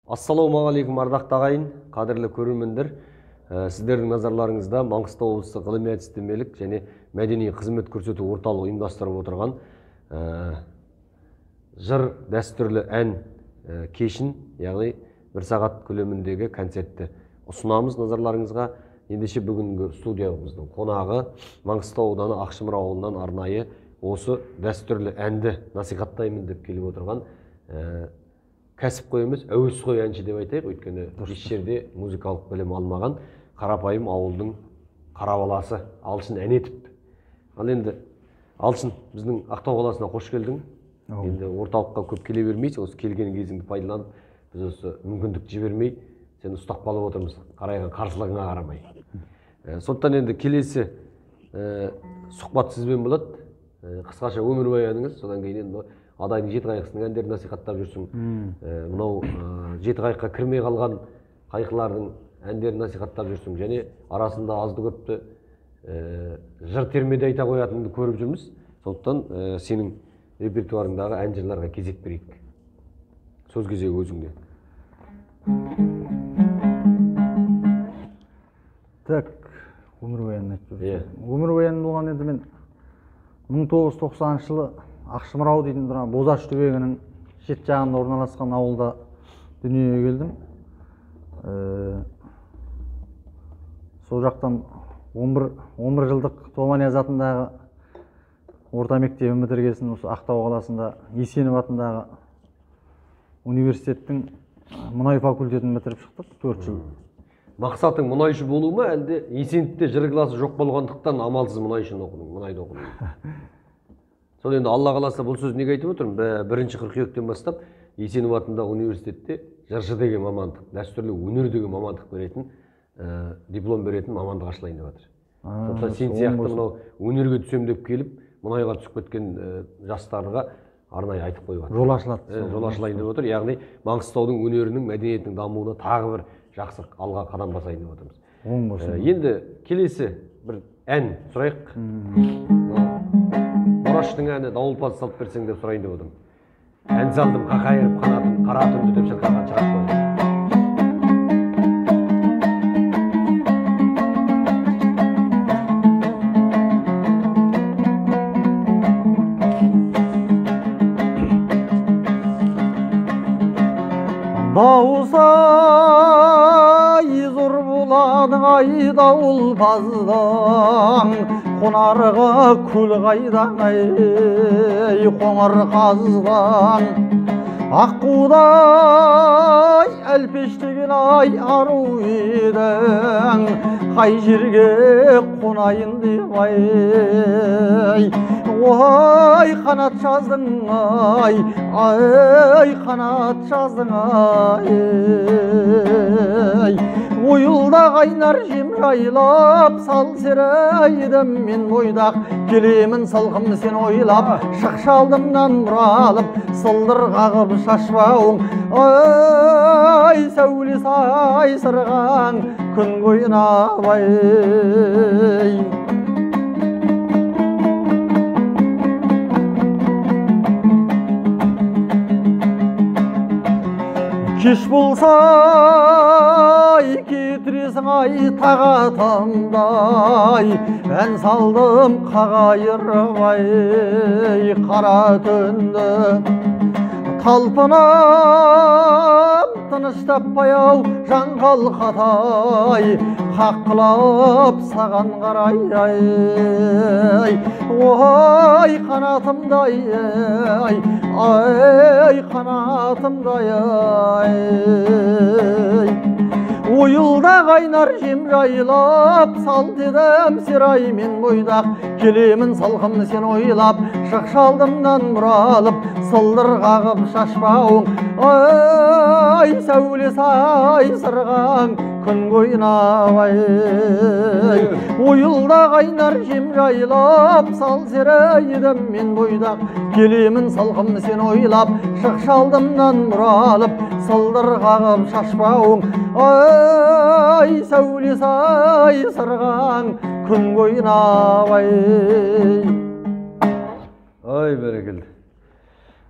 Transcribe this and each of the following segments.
Ассалаумағалейкум, ардақты ағайын, қадірлі көрермендер. Сіздердің назарларыңызда Маңғыстау облысы ғылыми әдістемелік және мәдени қызмет көрсету орталығы ұйымдастырып отырған жыр дәстүрлі ән кешін, яғни бір сағат көлеміндегі концертті ұсынамыз назарларыңызға. Ендеше бүгінгі студиямыздың қонағы Маңғыстау ауданы Ақшымыр ауылынан арнайы осы дәстүрлі әнді насихаттаймын деп келіп отырған кәсіпқой емес, әуесқой әнші деп айтайық, өйткені еш жерде музыкалық білім алмаған қарапайым ауылдың қара баласы Алшын Әнетов. Ал енді Алшын, біздің Ақтау қаласына қош келдің. Енді орталыққа көп келе бермейсің, осы келген кезіңді пайдаланып, біз осы мүмкіндікті жібермей сені ұстап қалып отырмыз, қарайған қарсылығыңа қарамай. Сондықтан енді келесі сұхбат сізбен болады. Қысқаша өмірбаяныңыз, содан кейін енді Адайдың жеті қайқысының әндерін насихаттап жүрсің. Мынау жеті қайыққа кірмей қалған қайқылардың әндерін насихаттап жүрсің. Және арасында азды көпті жыр термеде айта қоятыныңды көріп жүрміз. Сондықтан сенің репертуарыңдағы ән жырларға кезек берейік. Сөз кезегі өзіңде. Так, өмірбаянын айтып жүрсің. Өмірбаян болған енді мен 1990 жылы Ақшымырау дейтін Бозаш түбегінің шет жағында орналасқан ауылда дүниеге келдім. Сол жақтан 11 жылдық Томанияз атындағы орта мектебін бітіргесін осы Ақтау қаласында Есенов атындағы университеттің мұнай факультетін бітіріп шықтық 4 жыл. Мақсатың мұнайшы болу ма, әлде Есеновте жыр класы жоқ болғандықтан амалсыз мұнайшыны оқыдың, мұнайды оқыдың? Сол енді Алла қаласа бұл сөзді неге айтып отырмын? 1 қыркүйектен бастап Есенов атындағы университетте жыршы деген мамандық, дәстүрлі өнер деген мамандық беретін, диплом беретін мамандық ашылайын деп жатыр. Сондықтан сен сияқты мынау өнерге түсем деп келіп, мұнайға түсіп кеткен жастарға арнайы айтып қойып жатыр. Жол ашылады. Жол ашылайын деп отыр. Яғни Маңғыстаудың өнерінің, мәдениетінің дамуына тағы бір жақсы алға қадам басайын деп отырмыз. Оң болсын. Енді келесі бір ән сұрайық. Бораштың әні дауылпаз салып берсең деп сұрайын деп отырмын. Ән салдым қақайырып қанатын, қара түнді деп шырқаған шығарып қойдым. Дауысай зор боладың ай дауылпаздан, қонарға көл қайдан ай қоңыр қаздан. Аққудай әлпештеген ай ару едің, қай жерге қонайын деп ай. Ой қанат жаздың ай, ай қанат жаздың ай. Ойылда қайнар жем жайлап, сал серайдым мен бойдақ, келемін салқын сен ойлап, шықшалдымнан бұралып, сылдыр қағып шашпауың. Ай сәуле сай сырғаң күн қойнап ай. Кеш болса кетіресің ай тағатымдай, ән салдым қағайырып ай қара түнді. Талпынам тыныш таппай ау жан қалқатай, қаққылап саған қарай ай. Ой қанатымдай ай, ай қанатымдай ай. Ойылда қайнар жем жайлап, сал дедім серай мен бойдақ, келемін салқын сен ойлап, шықшалдымнан бұралып, сылдыр қағып шашпауың. Ай сәуле сай сырғаң күн қойнап ай. Ойылда қайнар жем жайлап, сал серайдым мен бойдақ, келемін салқын сен ойлап, шықшалдымнан бұралып, сылдыр қағып шашпауың. Ай сәуле сай сырғаң күн қойнап ай. Ай бәрекелді.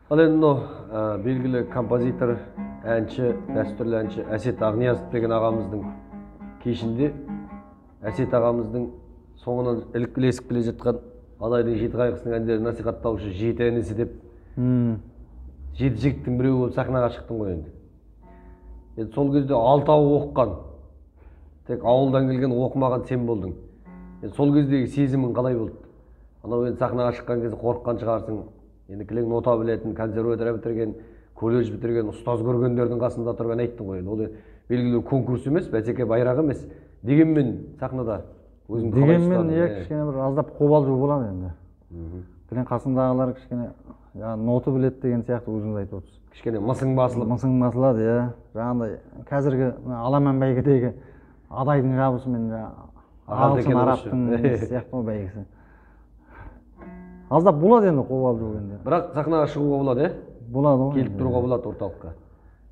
Ал енді мынау белгілі композитор, әнші, дәстүрлі әнші Әсет Ағниязов деген ағамыздың кешінде Әсет ағамыздың соңынан ілесіп келе жатқан Адайдың жеті қайғысының әндерін насихаттаушы жеті інісі деп жеті жігіттің біреуі болып сахнаға шықтың ғой енді. Енді сол кезде алтауы оқыған, тек ауылдан келген оқымаған сен болдың. Енді сол кездегі сезімің қалай болды? Анау енді сахнаға шыққан кезде қорыққан шығарсың. Енді кілең нота білетін, консерватория бітірген, колледж бітірген, ұстаз көргендердің қасында тұрып ән айттың ғой. Енді ол белгілі конкурс емес, бәсеке байрақ емес. Дегенмен сахнада өзіңді қалай ұстадың? Дегенмен, иә, кішкене бір аздап қобалжу болады енді. Кілең қасындағылар кішкене ноты біледі деген сияқты өзіңіз айтып отырсыз. Кішкене мысың басылып. Мысың басылады, иә. Жаңағындай қазіргі аламан бәйгедегі Адайдың жабысы мен ағылшын арабтың сияқты ғой бәйгесі. Аздап болады енді қобалжу енді. Бірақ сахнаға шығуға болады, ә? Болады ғой. Келіп тұруға болады орталыққа.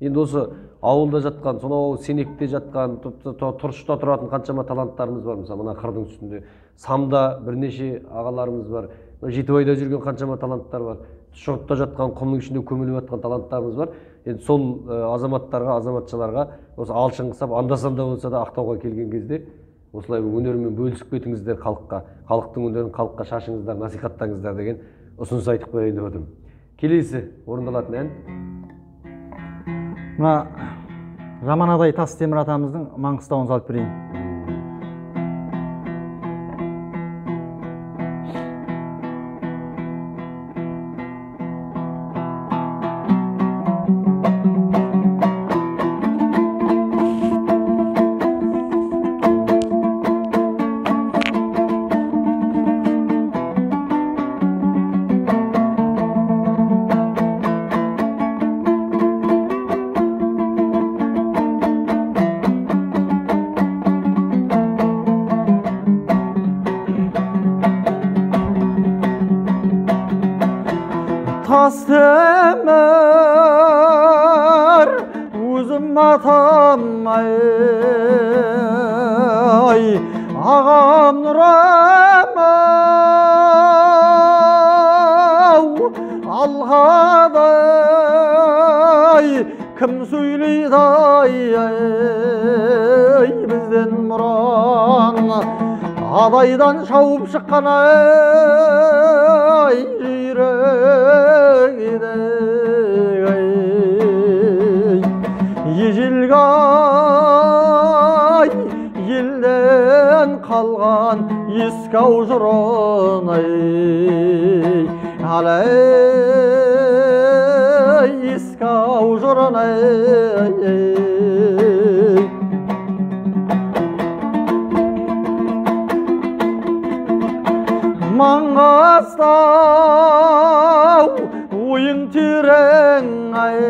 Енді осы ауылда жатқан, сонау Сенекте жатқан, Тұрышта тұратын қаншама таланттарымыз бар. Мысалы, мына қырдың үстінде Самда бірнеше ағаларымыз бар. Жетібайда жүрген қаншама таланттар бар. Шұртта жатқан, құмның ішінде көміліп жатқан таланттарымыз бар. Енді сол азаматтарға, азаматшаларға осы алшын қысап, анда-санда болса да Ақтауға келген кезде осылай өнерімен бөлісіп кетіңіздер халыққа, халықтың өнерін халыққа шашыңыздар, насихаттаңыздар деген ұсыныс айтып қояйын деп отырмын. Келесі орындалатын ән. Мына Жаман Адай Тастемір атамыздың Маңғыстауын салып берейін. Тастемір өзім атам ай, ағам Нұрам ау, алғадай кім сөйлейді ай, бізден мұран Адайдан шауып шыққан ай, жүйрік едік ай. Ежелгі ай елден қалған ескі ау жырын ай, алай ескі ау жырын ай. Маңғыстау ойың терең ай,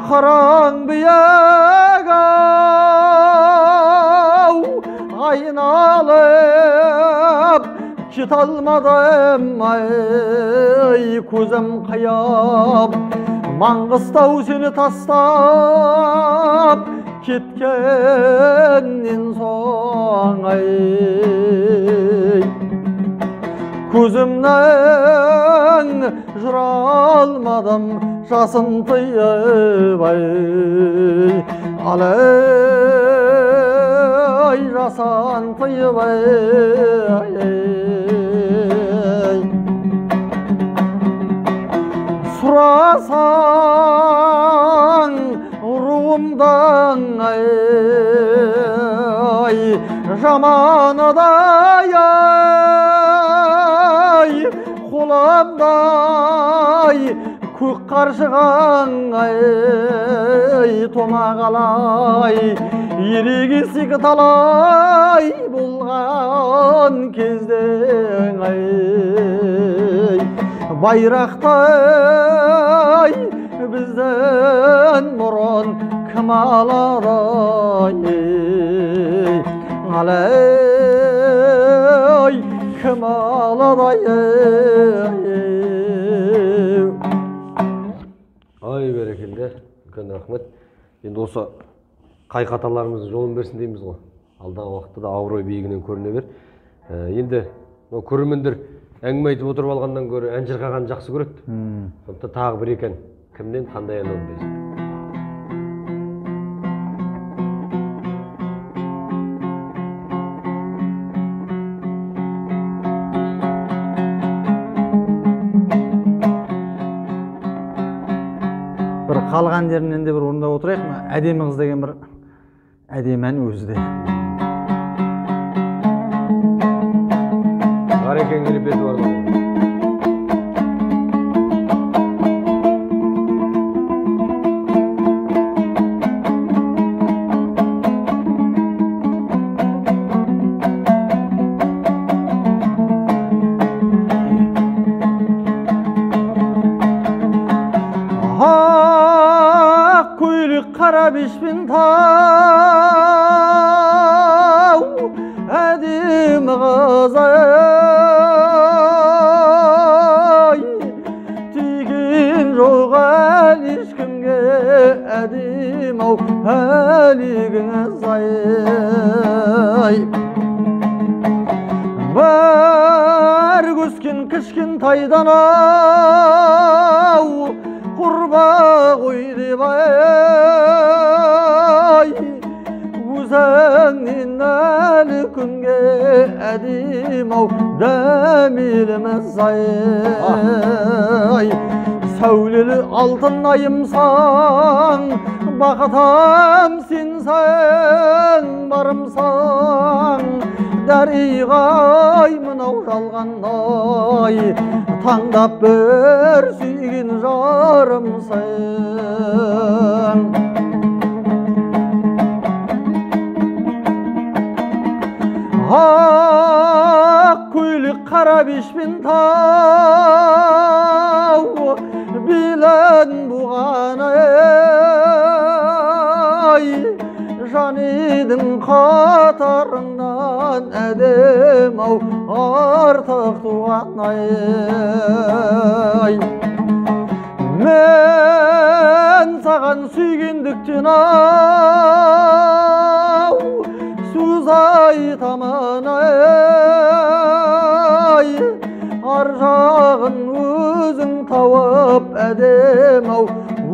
қырың биік ау, айналып кете алмадым ай, көзім қиып Маңғыстау сені тастап кеткеннен соң ай, көзімнің жүре алмадым жасын тыйып ай, алай жасын тыйып ай. Сұрасаң руымдан ай, жаман Адай ай, қолымдай көк қаршығаң ай, томағалай ерегесек талай болған кезден ай, байрақтай бізден бұрын кім алады ай, алай кім алады ай. Ай бәрекелді, үлкен рахмет. Енді осы қайқы аталарымыздың жолын берсін дейміз ғой. Алдағы уақытта да абырой биігінен көріне бер. Енді мынау көрермендер әңгіме айтып отырып алғаннан гөрі ән шырқағанды жақсы көреді. Сондықтан тағы бір екен Кімнен қандай ән орындайсың? Бір халық әндерінен де бір орындап отырайық. Мына Әдемі қыз деген бір әдемі ән өзі де. Ғарекең репертуарында. Ақ көйлек қара бешпен тау, әдемі қыз ай, тиген жоқ әлі ешкімге, әдемі ау әлегіңіз ай. Бір өскен кішкентайдан ау, құрба қой деп ай, өзіңнен әлі күнге әдемі ау дәмеліміз ай. Сәулелі алтын айымсың, бақытым сенсің, барымсың, дариғай мынау жалғандай, таңдап бір сүйген жарымсың. Ақ көйлек қара бешпен тау, белін буған ай, жан едің қатарыңнан әдемі ау артық туған ай. Мен саған сүйгендіктен ау, сөз айтамын ай, ар жағын өзің тауып әдемі ау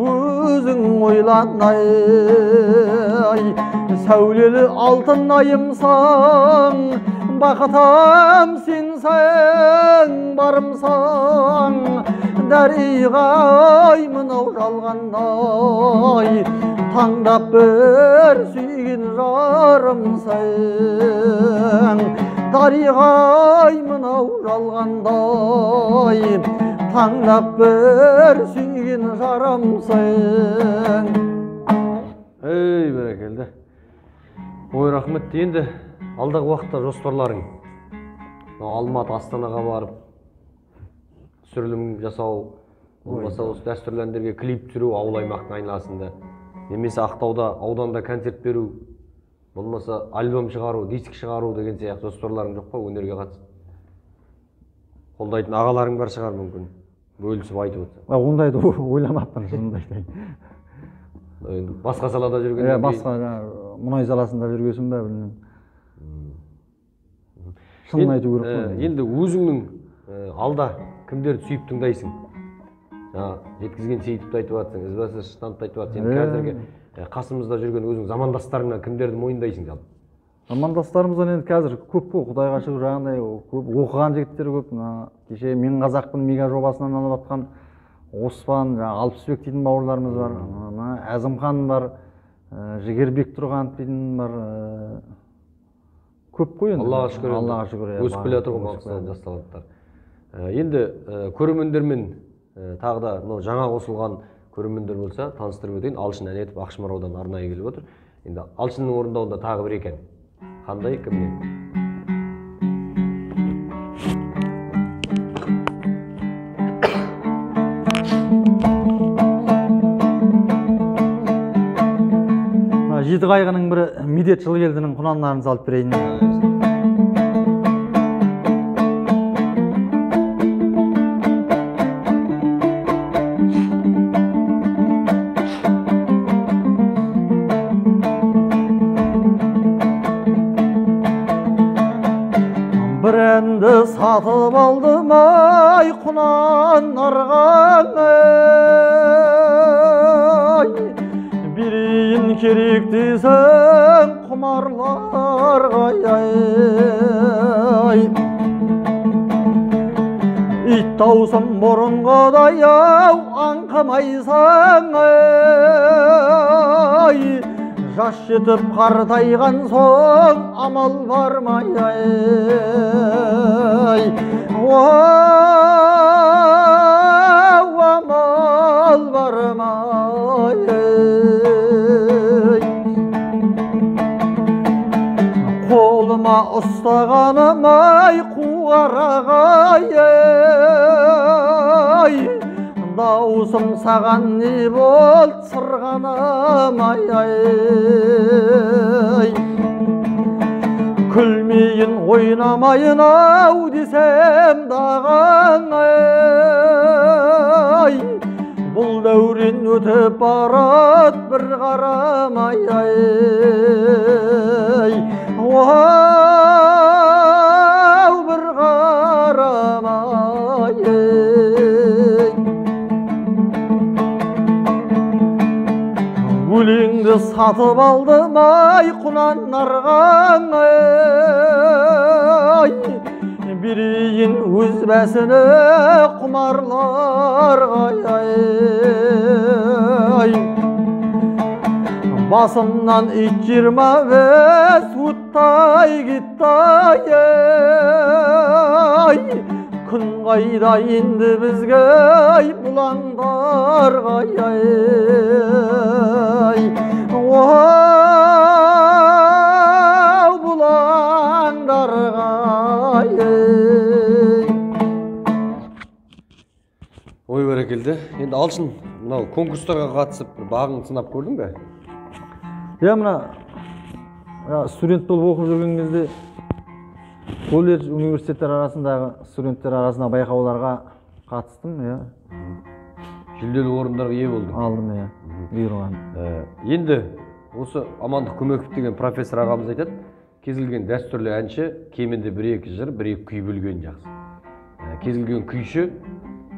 өзің ойлан ай. Сәулелі алтын айымсың, бақытым сенсің, барымсың, дариғай мынау жалғандай, таңдап бір сүйген жарымсың. Дариғай мынау жалғандай, таңдап бір сүйген жарымсың. Ей, бәрекелді. Ой, рахмет. Енді алдағы уақытта жоспарларың? Алматы, Астанаға барып түсірілім жасау, болмаса осы дәстүрлі әндерге клип түсіру ауыл аймақтың айналасында, немесе Ақтауда, ауданда концерт беру, болмаса альбом шығару, диск шығару деген сияқты жоспарларың жоқ па өнерге қатысты? Қолдайтын ағаларың бар шығар мүмкін, бөлісіп айтып отырса. Ондайды ойламаппын, шынымды айтайын. Енді басқа салада жүргеннен кейін. Басқа мұнай саласында жүргесін бе, білмеймін. Шынын айту керек қой. Енді өзіңнің алда кімдерді сүйіп тыңдайсың? Жаңа Жеткізген Сейітовті айтып жатсың, Ізбасар Шытановты айтып жатсың. Енді қазіргі қасымызда жүрген өзің замандастарыңнан кімдерді мойындайсың жалпы? Замандастарымыздан енді қазір көп қой, Құдайға шүкір, жаңағыдай көп оқыған жігіттер көп. Мына кеше Мен қазақпын мега жобасынан алып жатқан Оспан, жаңағы Алпысбек дейтін бауырларымыз бар, мына Әзімхан бар, Жігер Бектұрғанов дейтін бар. Көп қой енді. Аллаға шүкір енді. Аллаға шүкір, иә, Өсіп келе жатыр ғой өсіп Маңғыстаудың келе жас таланттар. Енді көрермендермен тағы да мынау жаңа қосылған көрермендер болса таныстырып өтейін. Алшын Әнетов Ақшымар ауданынан арнайы келіп отыр. Енді Алшынның орындауында тағы бір екен. Қандай, кімнен? Мына Жеті қайғының бірі Медет Жылгелдінің құнандарын салып берейін. Бір әнді сатып алдым ай құнан арғаны, Сен керек дейсің құмарларға ай. Ит таусым бұрынғыдай ау аңқымайсың ай. Жас жетіп қартайған соң амал бар ма ай. Амал бар ма ай. Қолыма ұстағаным ай қуарағай ай. Дауысым саған не болды сырғаным ай ай. Күлмейін ойнамайын ау десем даған ай. Бұл дәурен өтіп барад бір қарамай ай. Оу бір қарамай. Өлеңді сатып алдым ай құнаннарға ай. Берейін өз бәсіні құмарларға ай. Басымнан ит 25 өттай кетті ай. Күн қайда енді бізге ай бұлаңдарға ай. Оу бұлаңдарға ай. Ой, бәрекелді. Енді Алшын, мынау конкурстарға қатысып бір бағыңды сынап көрдің бе? Иә, мына студент болып оқып жүрген кезде колледж, университеттер арасындағы студенттер арасында байқауларға қатыстым, иә. Жүлделі орындарға ие болдың. Алдым, иә, бұйырған. Енді осы Амандық Көмеков деген профессор ағамыз айтады, кез келген дәстүрлі әнші кемінде бір-екі жыр, бір-екі күй білген жақсы. Кез келген күйші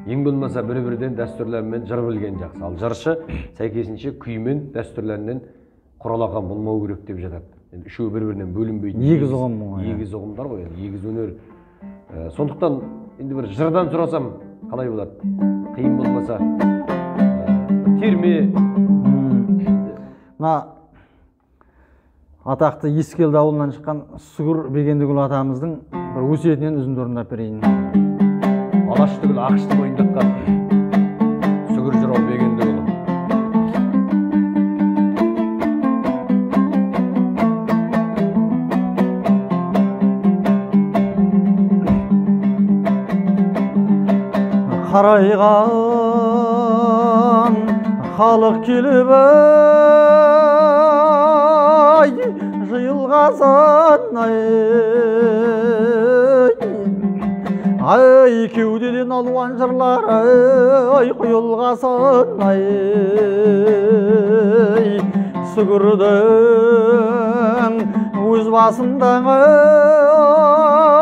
ең болмаса бір-бірден дәстүрлі әнмен жыр білген жақсы. Ал жыршы сәйкесінше күймен дәстүрлі әннен құралақан болмау керек деп жатады. Енді үшеуі бір-бірінен бөлінбейтін егіз ұғым ғой, иә. Егіз ұғымдар ғой, енді егіз өнер. Сондықтан енді бір жырдан сұрасам қалай болады? Қиын болмаса, терме. Мына атақты Ескелді ауылынан шыққан Сүгір Бегендікұлы атамыздың бір өсиетінен үзінді орындап берейін. Алаш түгіл ақышты мойындатқан Сүгір жырау Бегендікұлы. Қарайған халық келіп ай, жиылғасын ай. Ай, кеудеден алуан жырлар ай, құйылғасын ай. Сүгірдің өз басында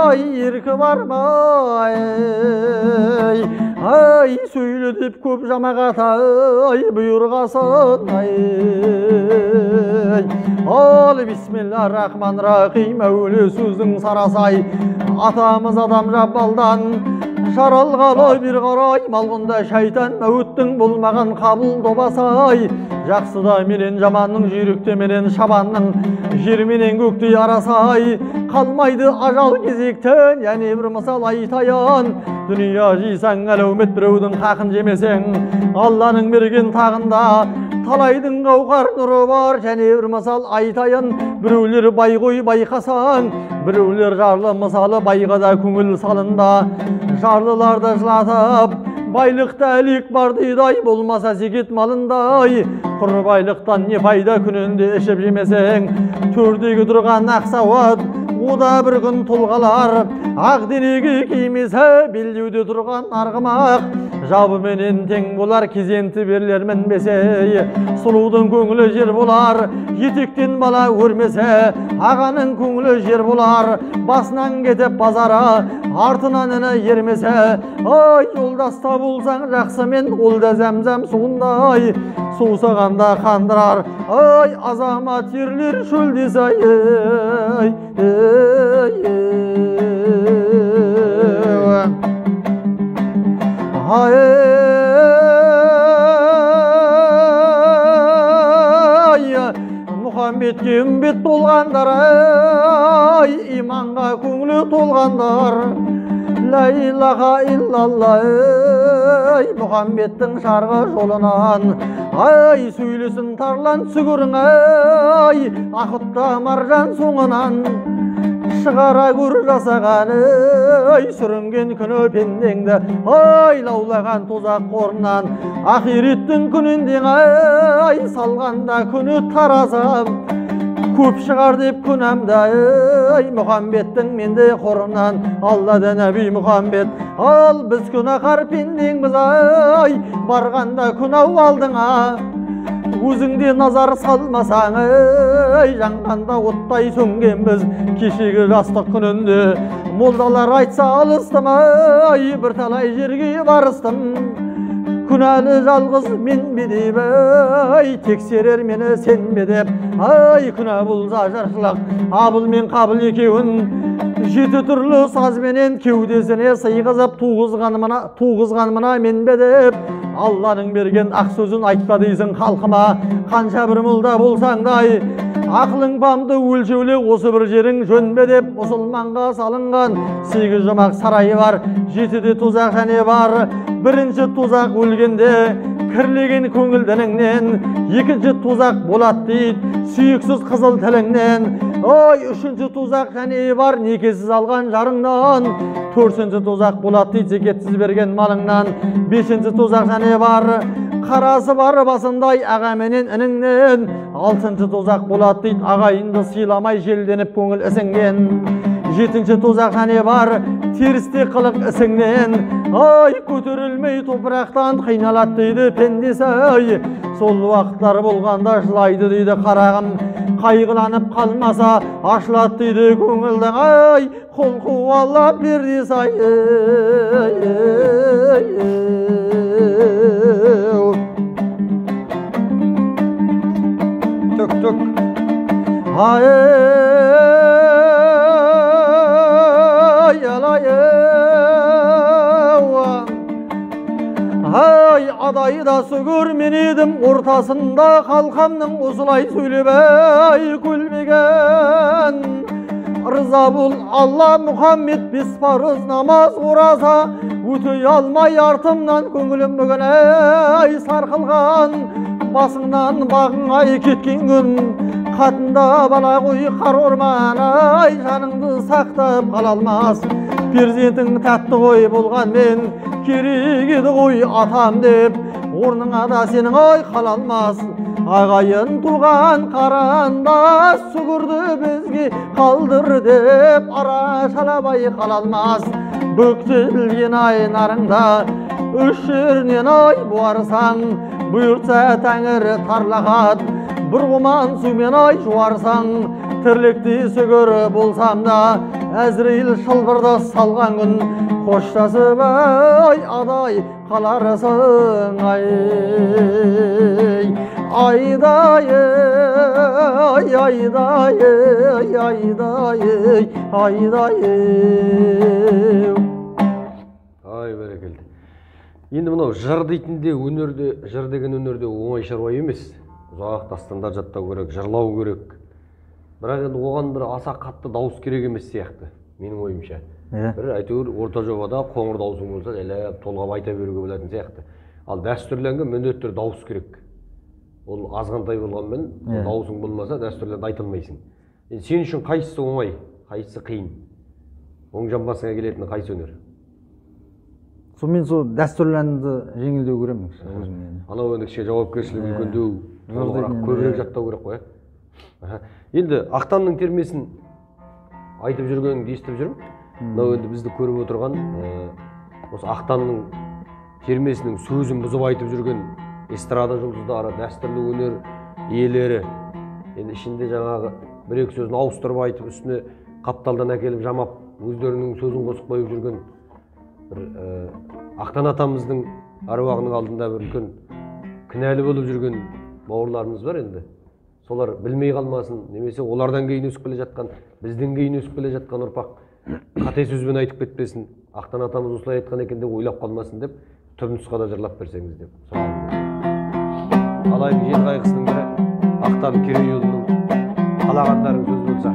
ай, еркі бар ма ай. Ай, сөйле деп көп жамағат ай, бұйырғасын ай. Ал бисмилла рахман рахим, әуелі сөздің сарасы ай. Атамыз адам Жаббалдан жаралғалы бір қарай, малғұнда шайтан мәуіттің болмаған қабыл добасы ай. Жақсыда менен жаманның, жүйрікте менен шабанның, жер менен көктей арасы ай. Қалмайды ажал кезектен, яғни бір мысал айтайын. Дүние жисаң әлеумет біреудің хақын жемесең, Алланың берген тағында талайдың қауқар нұры бар. Және бір мысал айтайын, біреулер бай ғой байқасаң, біреулер жарлы мысалы байға да көңіл салында. Жарлыларды жылатып, байлықта әлек бар дейді ай, болмаса зекет малындай. Құр байлықтан не пайда күнінде ішіп жемесең, төрдегі тұрған ақ сауат, ода бір күн тұлғалар. Ақ денеге кимесе белдеуде тұрған арғымақ, Жабыменен тең болар, кезенті берлер мінбесе. Сұлудың көңілі жер болар, етектен бала өрмесе. Ағаның көңілі жер болар, басынан кетіп базара, артынан іні ермесе. Ай, жолдаста болсаң жақсымен, ол да зәмзәм суындай, сусағанда қандырар. Ай, азамат ерлер шөлдесе, ай, ай, ай. Мұхаммедке үмбет болғандар, ай, иманға көңілі толғандар. Ла илаха иллалла, ай, Мұхаммедтің жарғы жолынан. Ай, сөйлесін тарлан сүгірің, ай, ақытта маржан соңынан. Шығара көр жасаған, ай, сүрінген күні пендеңді, ай, лаулаған тозақ қорынан. Ақиреттің күнінде, ай, салғанда күні тараза, көп шығар деп күнәмді, ай, Мұхаммедтің менде қорынан. Алла да нәби Мұхаммед, ал біз күнәһар пендеңбіз, ай, барғанда күнәу алдыңа. Өзіңде назар салмасаң, ай, жанғанда оттай сөнгенбіз. Кешегі жастық күнінде молдалар айтса алыстым, ай, бірталай жерге барыстым. Күнәлі жалғыз мен бе деп, ай, тексерер мені сен бе деп. Ай, күнә болса жыршылық, Абыл мен Қабыл екеуін жеті түрлі сазбенен кеудесіне сыйғызып туғызған мына мен бе деп. Алланың берген ақ сөзін айтпа дейсің халқыма, қанша бір молда болсаң да, ақылың памды өлшеулі осы бір жерің жөн бе деп. Мұсылманға салынған 8 жұмақ сарайы бар, 7-де тозақ және бар. Бірінші тозақ өлгенде кірлеген көңілдініңнен, екінші тозақ болады дейді сүйексіз қызыл тіліңнен. Ой, үшінші тозақ және бар некесіз алған жарыңнан, төртінші тозақ болады дейді зекетсіз берген малыңнан. Бесінші тозақ және бар қарасы бар басындай аға менен ініңнен. Алтыншы тозақ болады дейді ағайынды сыйламай желденіп көңіл ісінген. Жетінші тозақ және бар терісте қылық ісіңнен. Ай, көтерілмей топырақтан қиналады дейді пендесі. Ай, сол уақыттар болғанда жылайды дейді қарағым, қайғыланып қалмаса ашылады дейді көңілдің. Ай, қол қуалап пердесі, ай. Төк, төк. Ай, ай, адайда сүгір мен едім ортасында қалқамның, осылай сөйлеп ай көлмеген. Ырза бол Алла Мұхаммед, бес парыз намаз ораза, өтей алмай артымнан көңілім бүгін ай сарқылған. Басыңнан бағың ай кеткен күн, қатында бала қой қар орман, ай, жаныңды сақтап қала алмас. Перзентің тәтті ғой болғанмен, керек еді ғой атам деп, орныңа да сенің ай қала алмас. Ағайын туған қарандас, сүгірді бізге қалдыр деп, арашалабай қала алмас. Бөктелген ай нарыңда үш жерінен ай буарсаң, бұйыртса тәңір тарлағат, бір құман сумен ай жуарсаң. Тірлікте сүгір болсам да, Әзірейіл шылбырды салған күн, қоштасып ай адай қаларсың, ай. Айдай, ай, айдай, айдай, айдай. Ай, бәрекелді. Енді мынау жыр дейтінде өнерде, жыр деген өнерде оңай шаруа емес. Ұзақ дастандар жаттау керек, жырлау керек. Бірақ енді оған бір аса қатты дауыс керек емес сияқты, менің ойымша. Бір әйтеуір орта жобада қоңыр дауысың болса, жайлап толғап айта беруге болатын сияқты. Ал дәстүрлі әнге міндетті түрде дауыс керек. Ол азғантай болғанмен, дауысың болмаса дәстүрлі әнді айта алмайсың. Енді сен үшін қайсысы оңай, қайсысы қиын? Оң жамбасыңа келетін қайсы өнер? Сол мен сол дәстүрлі әнді жеңілдеу көремін өзім енді. Анау енді кішкене жауапкершілігі үлкендеу, толығырақ, көбірек жаттау керек қой, ә? Енді Ақтанның термесін айтып жүргеніңді естіп жүрмін. Мынау енді бізді көріп отырған осы Ақтанның термесінің сөзін бұзып айтып жүрген эстрада жұлдыздары, дәстүрлі өнер иелері енді ішінде жаңағы бір екі сөзін ауыстырып айтып, үстіне қапталдан әкеліп жамап, өздерінің сөзін қосып қойып жүрген бір Ақтан атамыздың аруағының алдында бір үлкен кінәлі болып жүрген бауырларымыз бар енді. Солар білмей қалмасын, немесе олардан кейін өсіп келе жатқан, бізден кейін өсіп келе жатқан ұрпақ қате сөзбен айтып кетпесін, Ақтан атамыз осылай айтқан екен деп ойлап қалмасын деп түп нұсқада жырлап берсеңіз деп сұрағым. Алайдың жеті қайғысының бірі Ақтан Керейұлының қалағандарың сөз болса.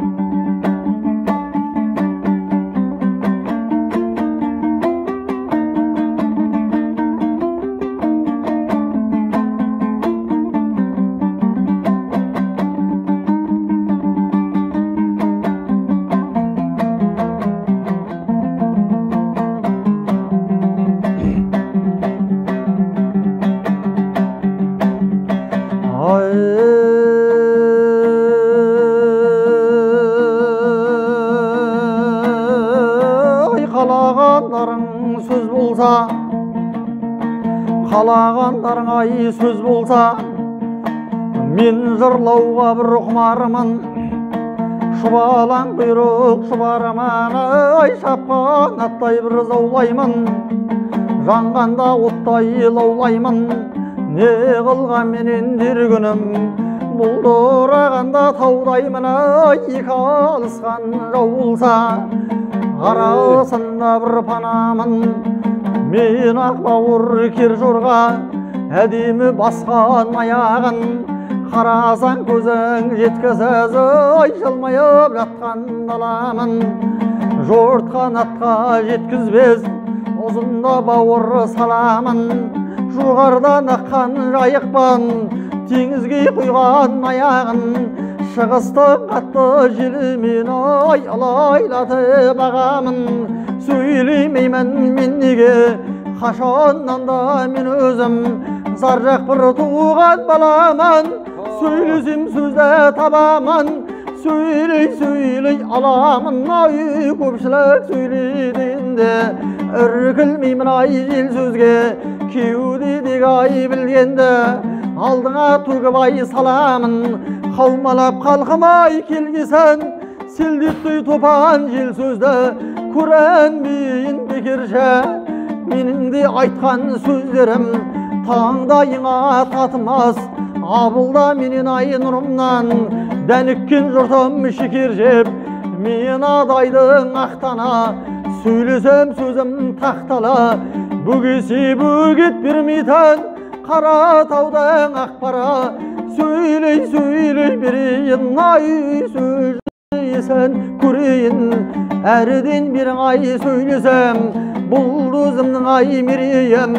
Қалағандарың ай сөз болса, мен жырлауға бір құмармын. Шұбалаң құйрық шұбарман, ай шапқан аттай бір заулаймын. Жанғанда оттай лаулаймын, не қылғанменен дер күнім. Бұлдырағанда таудаймын, ай екі алысқан жау болса, арасында бір панамын. Мен ақ бауыр кер жорға, әдемі басқан аяғын, қарасаң көзің жеткізіз, ай жылмайып жатқан даламын. Жортқан атқа жеткізбес, ұзында бауыр саламын. Жоғарыдан аққан жайықпын, теңізге құйған аяғын. Шығыстың қатты желімен ай алайлатып ағамын. Сөйлемеймін мен неге, қашаннан да мен өзім заржақ бір туған баламын. Сөйлесем сөзді табамын, сөйлей сөйлей аламын. Ай көпшілік сөйлейді енді, іркілмеймін ай жел сөзге. Кеудедегі ай білгенді алдыңа төгіп ай саламын. Қаумалап халқым ай келгесін, селдеттей топан жел сөзді көрінбейін бекерше. Менің де айтқан сөздерім таңдайыңа татымас. Абылда менен ай нұрымнан дәніккен жұртым шекер жеп. Мен адайдың ақтана, сөйлесем сөзім тақтала. Бөгесе бөгет бермейтін қара таудың ақпара. Сөйлей сөйлей берейін ай сөз есін көрейін. Әріден бері ай сөйлесем, бұл өзімнің ай мерейім.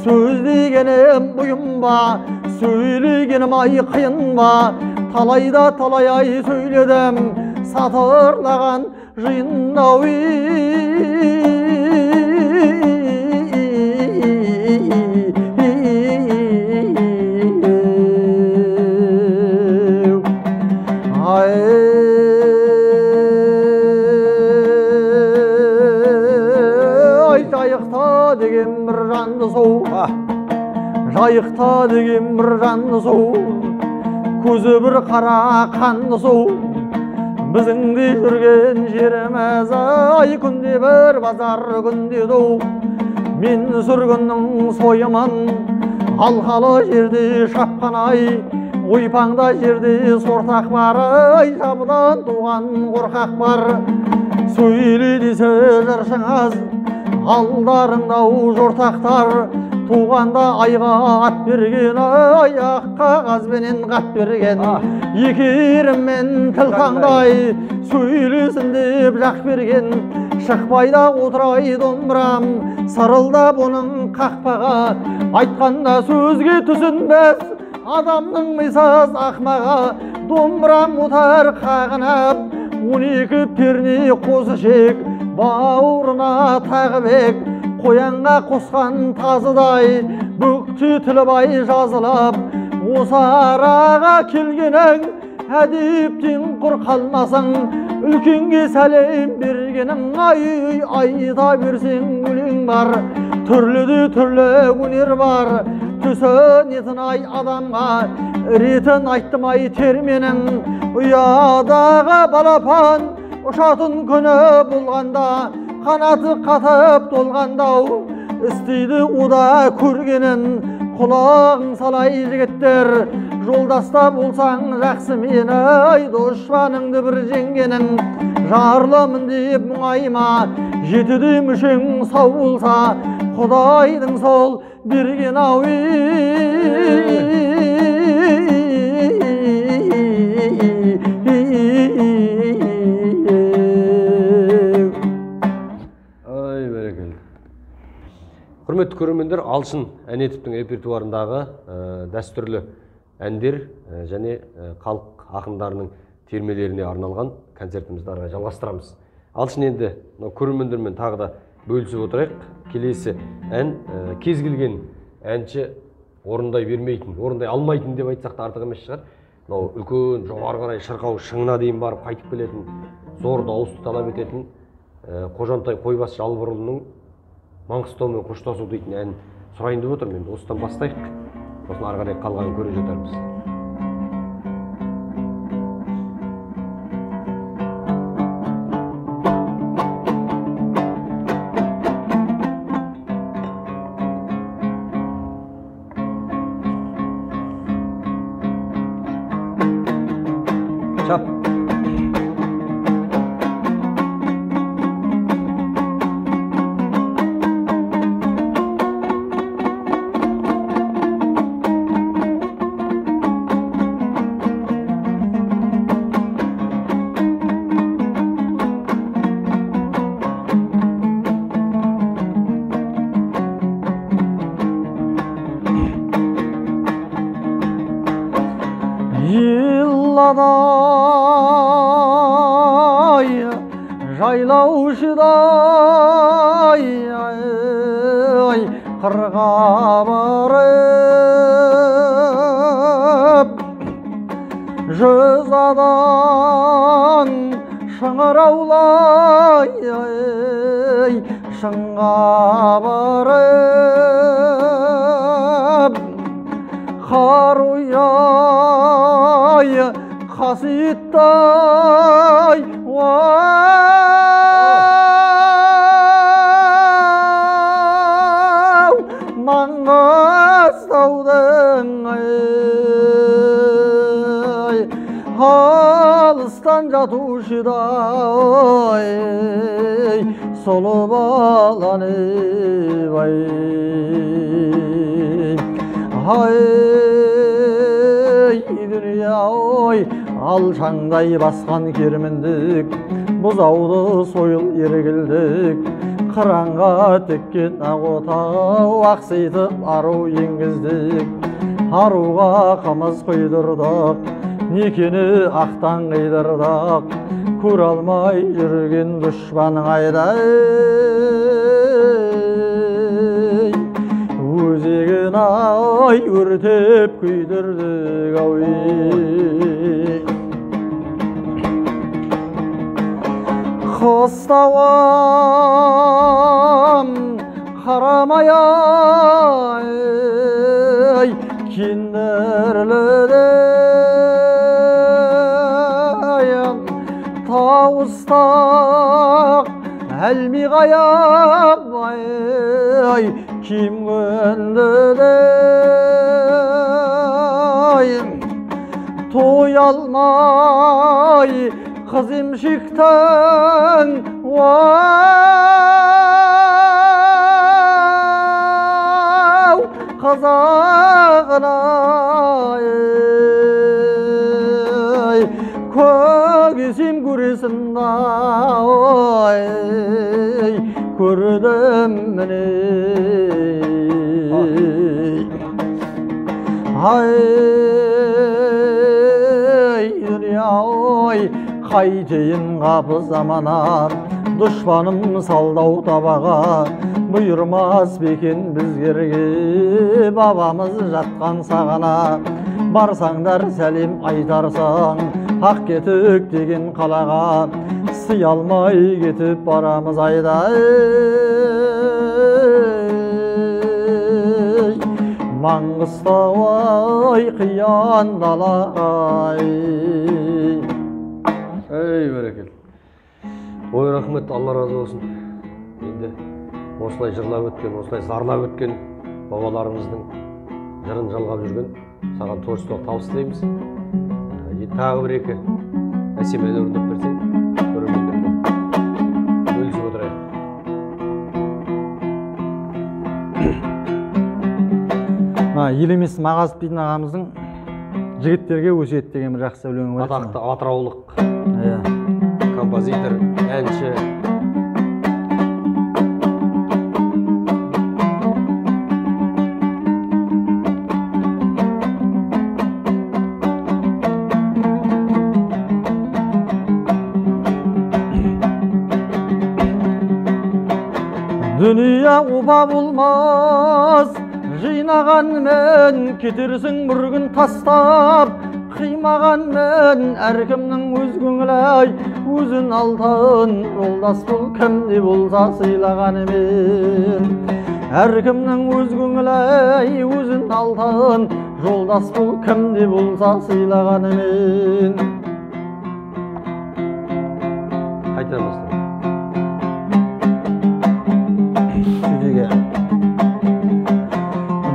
Сөз дегенім бұйым ба, сөйлегенім ай қиын ба? Талайда талай ай сөйледім, сатырлаған жиында. Жайықта деген бір жанды су, жайықта деген бір жанды су, көзі бір қара қанды су. Біздің де жүрген жеріміз ай күнде бір базар күнде ду. Мен сүргіннің сойымын, алқалы жерде шапқан ай, ойпаңда жерде сортақ бар, ай жабыдан туған қорқақ бар. Сөйле десе жыршыңыз, алдарыңда жортақтар, туғанда айға ат берген, ай ақ қағазбенен қат берген. Екі еріммен тіл таңдай, сөйлесін деп жақ берген. Шықпай да отырай домбырам, сырылдап оның қақпаға. Айтқанда сөзге түсінбес, адамның мисыз ақмаға. Домбырам отар қағынып, 12 перне қос ішек, бауырына тағып қоянға қосқан тазыдай. Бөкте тілі бай жазылып, осы араға келгенің әдептен құр қалмасың. Үлкенге сәлем бергенің ай, айта берсең өлең бар. Түрлі түрлі өнер бар, түсінетін ай адамға, ретін айттым ай терменің. Ұядағы балапан ұшатын күні болғанда, қанаты қатып толғанда, істейді ода көргенін. Құлағың салай жігіттер, жолдаста болсаң жақсы мені, ай дұшпаныңды бір жеңгенің. Жарлымын деп мұңайма, жетіде мүшең сау болса, Құдайдың сол берген ау. Ай, бәрекелді. Құрметті көрермендер, Алшын Әнетовтің репертуарындағы дәстүрлі әндер және халық ақындарының термелеріне арналған концертімізді ары қарай жалғастырамыз. Алшын, енді мынау көрермендермен тағы да бөлісіп отырайық. Келесі ән кез келген әнші орындай бермейтін, орындай алмайтын деп айтсақ та артық емес шығар. Мынау үлкен жоғары қарай шырқау шыңына дейін барып қайтып келетін, зор дауысты талап ететін Қожантай Қойбас Жалбырұлының Маңғыстаумен қоштасу дейтін ән сұрайын деп отырмын. Енді осыдан бастайық, сосын ары қарай қалғанын көре жатармыз. Чап. Yılladay жайлаушыдай қырға барып, жүз адан шыңыраулай шыңға барып, қаруяй қасиеттай уау Маңғыстаудың ай алыстан жатушыдай сұлу баланы ай. Ай дүние ой, алшаңдай басқан керміндік, бұзауды сойыл ергілдік, қыранға тіккен ақ отау ақситып ару енгіздік, аруға қымыз құйдырдық, некені ақтан қидырдық, көре алмай жүрген дұшпан қайда? Өзегін ай өртеп күйдірдік ау. Қыстауым қарамай ай кендірліде, тауыстақ әлмиғаяп ай кем күндіде, той алмай қыз емшектің уау қазағына ай көгесем көресің ай көрдім міне. Ай дүние ой, қайтейін қапы замана, дұшпаным салдау табаға, бұйырмас бекен бізгерге бабамыз жатқан сағана. Барсаңдар сәлем айтарсың Ақкетік деген қалаға, Сый алмай кетіп барамыз айдай. Маңғыстау ай, қиян далағай. Ей, бәрекелді. Ой, рахмет, Алла разы болсын. Енді осылай жырлап өткен, осылай зарлап өткен бабаларымыздың жырын жалғап жүрген саған творчестволық табыс тілейміз. Тағы бір екі әсем ән орындап берсең, көрермендермен бөлісіп отырайық. Мына Елемес Мағазов дейтін ағамыздың «Жігіттерге өсиет» деген бір жақсы өлеңі бар. Атақты атыраулық композитор, әнші. Дүние оба болмас, жинағанмен кетерсің бір күн тастап, қимағанмен әркімнің өз көңілі ай, өзін алтын жолдас бол, кімде болса сыйлағанымен. Әркімнің өз көңілі ай, өзін алтын жолдас бол, кімде болса сыйлағанымен. Қайтадан бастайық.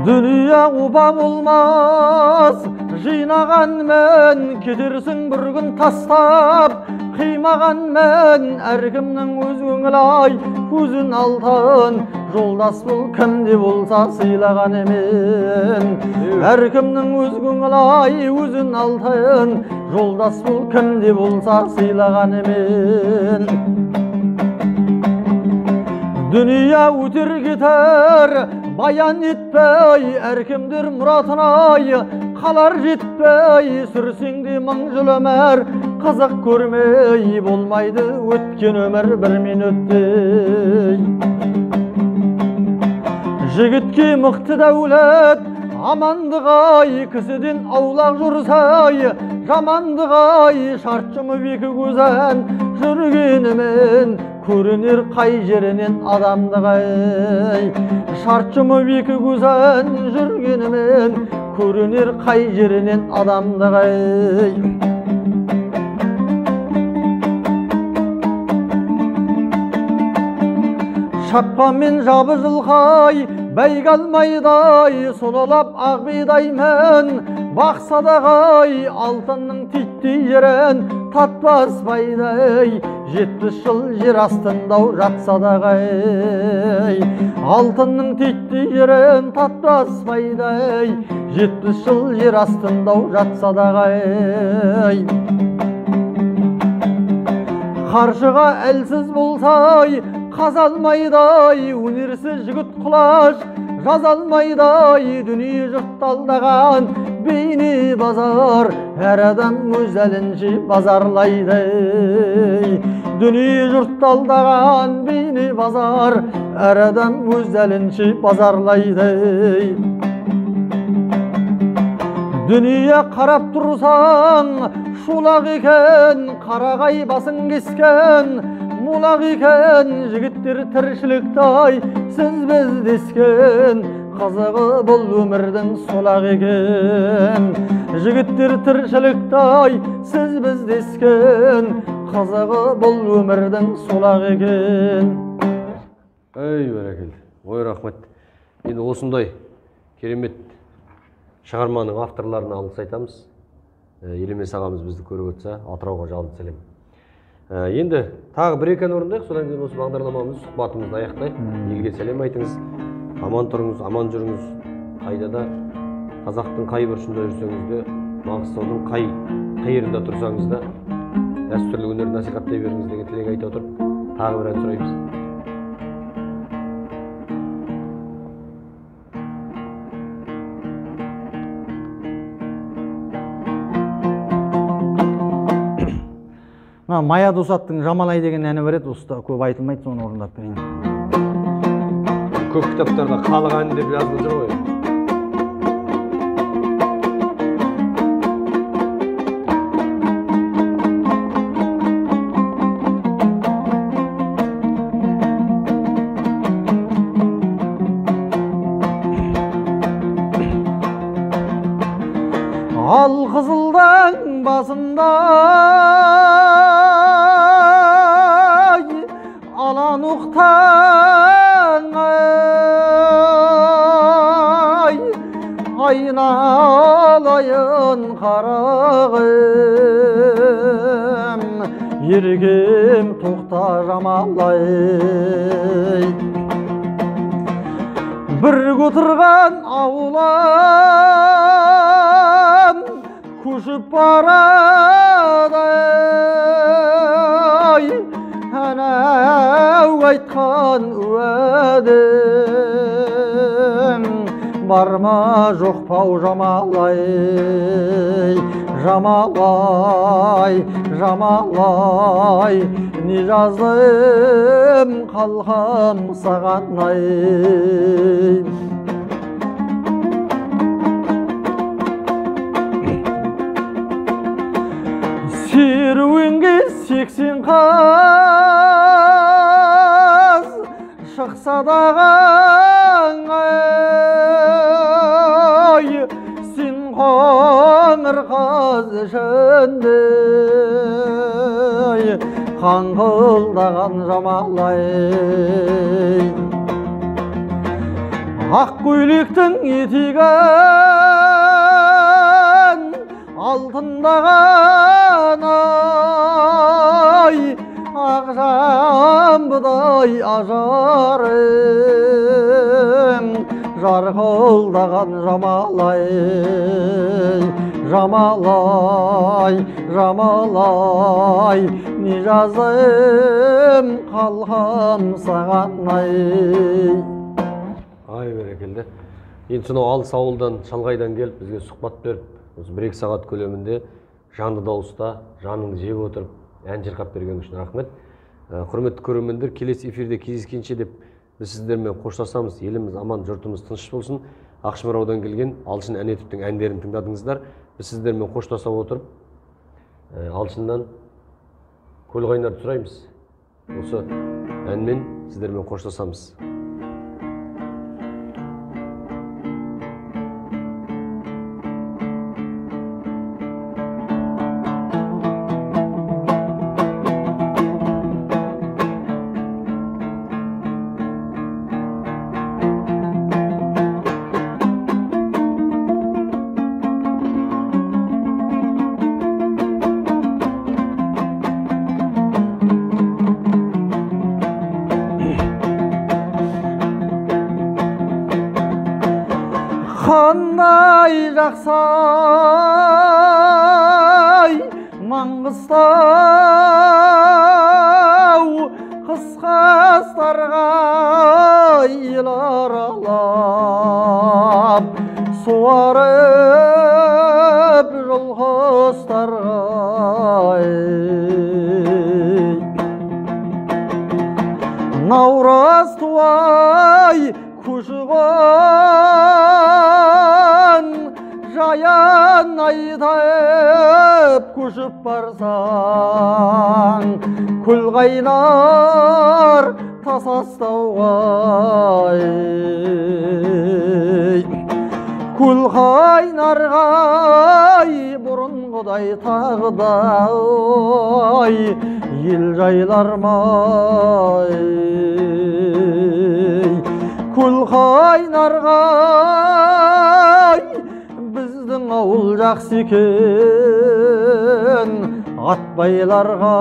Дүние оба болмас, жинағанмен кетерсің бір күн тастап, қимағанмен әркімнің өз көңілі ай, өзін алтын жолдас бол, кімде болса сыйлағанымен. Әркімнің өз көңілі ай, өзін алтын жолдас бол, кімде болса сыйлағанымен. Дүние өтер кетер, баян етпей, әркімдер мұратын ай, қалар жетпей, сүрсең де мың жыл өмір, қызық көрмей болмайды өткен өмір бір минуттей. Жігітке мықты дәулет, амандық ай, кісіден аулақ жүрсей, жамандық ай, шарт жұмып екі көзін жүргенімен, көрінер қай жерінен адамдық ай. Шарт жұмып екі көзін жүргенімен, көрінер қай жерінен адамдық ай. Шапқанмен жабы жылқай, бәйге алмайдай, сұлулап ақ бидаймен, бақса дағай, алтынның титтей жерін татпас байдай, 70 жыл жер астында жатса дағай. Алтынның титтей жерін татпас байдай, 70 жыл жер астында жатса дағай. Қаршыға әлсіз болсай, қазалмайдай, өнерсіз жігіт құлаш жазалмайдай, дүние жұрт алдаған бейне базар, әр адам өз әлінше базарлайды. Дүние жұрт алдаған бейне базар, әр адам өз әлінше базарлайды. Дүние қарап тұрсаң, шулақ екен, қарағай басын кескен, мулақ екен, жігіттер тіршілікті ай, сіз біз дескен, қызығы бұл өмірдің солақ екен. Жігіттер тіршілікті ай, сіз біз дескен, қызығы бұл өмірдің солақ екен. Ей, бәрекелді. Ой, рахмет. Енді осындай керемет шығарманың авторларына алғыс айтамыз. Елемес ағамыз бізді көріп отырса, Атырауға жалынды сәлем. Енді тағы бір екі ән орындайық, содан кейін осы бағдарламамызды, сұхбатымызды аяқтайық. Елге сәлем айтыңыз, аман тұрыңыз, аман жүріңіз. Қайда да қазақтың қай бұрышында жүрсеңіз де, Маңғыстаудың қай қиырында тұрсаңыз да, дәстүрлі өнерді насихаттай беріңіз деген тілек айта отырып, тағы бір ән сұраймыз. Мына Мая Досаттың «Жамалай» деген әні бар еді, осы да көп айтылмайды, соны орындап берейін. Көп кітаптарда халық әні деп жазылып жүр ғой. Басында алан ұқтан ай, айналайын қарағым, еркем тоқта Жамалай. Бір отырған аулам көшіп барады, ай, анау айтқан уәдем бар ма жоқ па, Жамалай, Жамалай, Жамалай, не жаздым қалқам саған ай. Серуенге 80 қаз шықса дағы ай, сен қоңыр қаз ішінде қаңқылдаған Жамалай. Ақ көйлектің етегін алтындаған ай, ақ жамбыдай ажарым жарқылдаған Жамалай, Жамалай, Жамалай, не жаздым қалқам саған ай. Ай, бәрекелді. Енді сонау алыс ауылдан, шалғайдан келіп бізге сұхбат беріп, осы 1-2 сағат көлемінде жанды дауыста жаныңды жеп отырып ән шырқап берген үшін рахмет. Құрметті көрермендер, келесі эфирде кездескенше деп біз сіздермен қоштасамыз. Еліміз аман, жұртымыз тыныш болсын. Ақшымыраудан келген Алшын Әнетовтің әндерін тыңдадыңыздар. Біз сіздермен қоштаса отырып, Алшыннан Көлқайнарды сұраймыз. Осы әнмен сіздермен қоштасамыз. Қандай жақсы ай, Маңғыстау, қысқастарға ел аралап, суарып жылқыстарға. Наурыз туай көші-қон жайын айтып көшіп барсаң, көл қайнар тас астауға. Көл қайнарға бұрынғыдай тағы да ел жайлар ма? Көл қайнарға біздің ауыл жақсы екен атбайларға.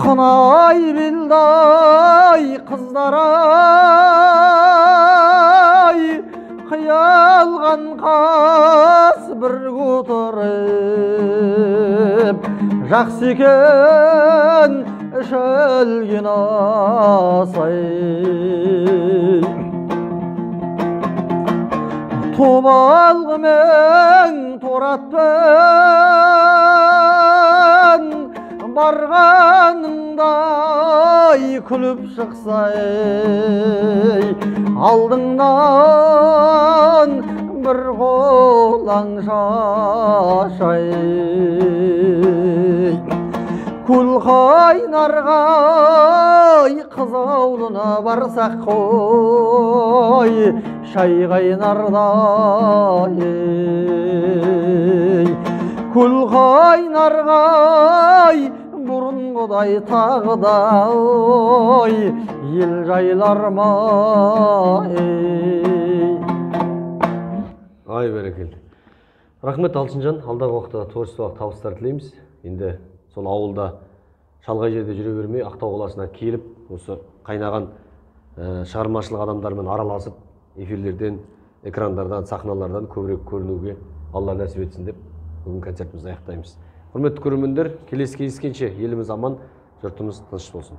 Қынай белдай қыздар ай, қиялған қас бір отырып, жақсы екен ішілген асай. Тобалғымен торатпен барғаныңдай күліп шықсай, алдыңнан бір қолаң шашай. Көл қайнарға Қыз ауылына барсақ қой, шай қайнардай, көл қайнарғай, бұрынғыдай тағы да ел жайлар ма? Ай, бәрекелді, рахмет, Алтынжан. Алдағы уақытта творчестволық табыстар тілейміз. Енді сол ауылда, шалғай жерде жүре бермей, Ақтау қаласына келіп, осы қайнаған шығармашылық адамдармен араласып, эфирлерден, экрандардан, сахналардан көбірек көрінуге Алла нәсіп етсін деп, бүгін концертімізді аяқтаймыз. Құрметті көрермендер, келесі кездескенше еліміз аман, жұртымыз тыныш болсын.